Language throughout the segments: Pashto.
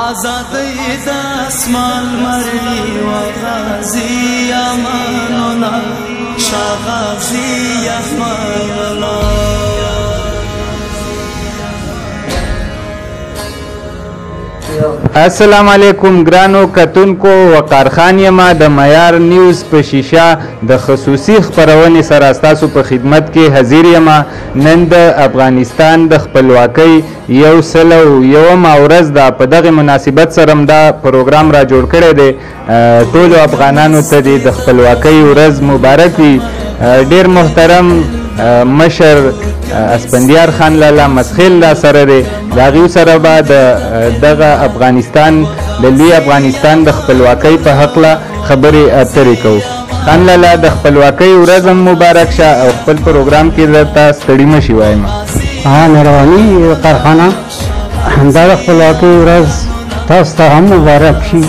آزادۍ د اسمان مري و غازي امان الله، شاه غازي امان الله. السلام علیکم ګرانو کتونکو، وقار خان یم د معیار نیوز په شیشه د خصوصي خپرونې سره ستاسو په خدمت کې حاضر یم. نن د افغانستان د خپلواکۍ 101مه ورځ ده. په دغه مناسبت سره هم دا پروګرام را جوړ کړی دی. ټولو افغانانو ته دې د خپلواکۍ ورځ مبارک وي. ډیر محترم مشر اسپندیار خان لالا مسخیل را سره دی. د هغوی سره به د دغه افغانستان د لوی افغانستان د خپلواکۍ په هکله خبرې اترې کوو. خان لالا، د خپلواکۍ ورځ هم مبارک شه او خپل پروګرام کې درته ستړي مه شي وایم. مهرباني وقار خانه، دا د خپلواکۍ ورځ تاسو ته هم مبارک شي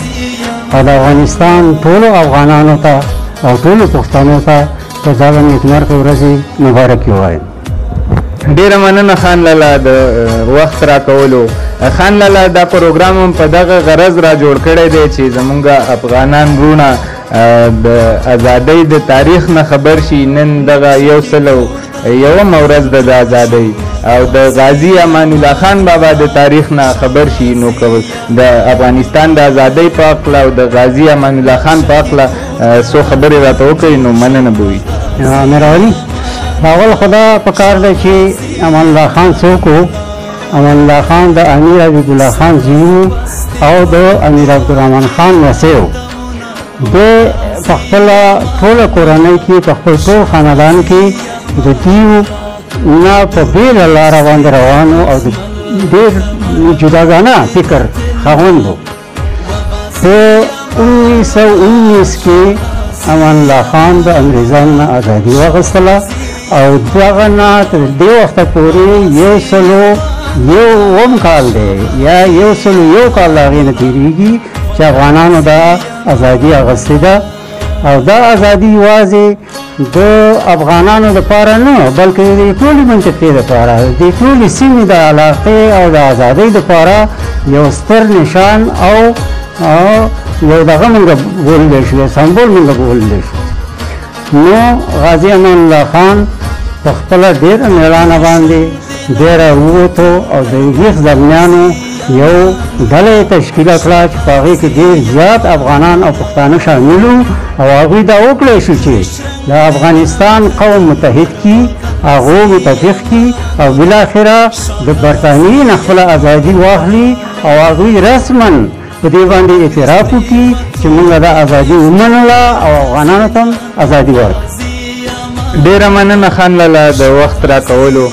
او د افغانستان ټولو افغانانو ته او ټولو پښتنو ته په دغه نېکمرغې ورځې مبارکي وایم. ډیره مننه خان لالا د وخت راکولو. خان لالا، دا پروګرام هم په دغه غرض را جوړ کړی دی چې زمونږ افغانان وروڼه د ازادۍ د تاریخ نه خبر شي. نن دغه 101مه ورځ ده د ازادۍ او د غازي امان الله خان بابا د تاریخ نه خبر شي. نو که د افغانستان د ازادۍ په هکله او د غازي امان الله خان په هکله څو خبرې راته وکړئ نو مننه به وي. مهرباني. اول خو دا په کار دی چې امان الله خان څوک و. امان الله خان د امیر حبیب الله خان زوی او د امیر عبدالرحمن خان لمسی و. دی په خپله ټوله کورنۍ کې، په خپل ټول خاندان کې د دیو نه په بېله لاره باندې روان و او د ډېر جداګانه فکر خاوند و. په 1919 کې امان الله خان د انګریزانو نه ازادي واخیستله او دغه نه تر دې وخته پورې 101 کال دی یا 101 کال له هغې نه تېرېږي چې افغانانو دا ازادي اخیستې ده. او دا ازادي یوازې د افغانانو دپاره نه، بلکې د دې ټولې منطقې دپاره، د دې ټولې سیمې د علاقې او د ازادۍ دپاره یو ستر نشان او یو دغه مونږ بوللی شو، یو سمبول مونږ بوللی شو. نو غازي امان الله خان په خپله ډېره مېړانه باندې ډېره ووتو او د ویښ زلمیانو یو ډله یې تشکیل کړه چې په هغې کې ډېر زیات افغانان او پښتانه شامل وو. او هغوی دا وکړی شو چې د افغانستان قوم متحد کړي، هغو متفق کړي او بالاخره د برتانیې نه خپله ازادي واخلي او هغوی رسما په دې باندې اعتراف وکړي چې موږ دا ازادي ومنله او افغانانو ته هم ازادي ورکړه. ډېره مننه خان لالا د وخت راکولو.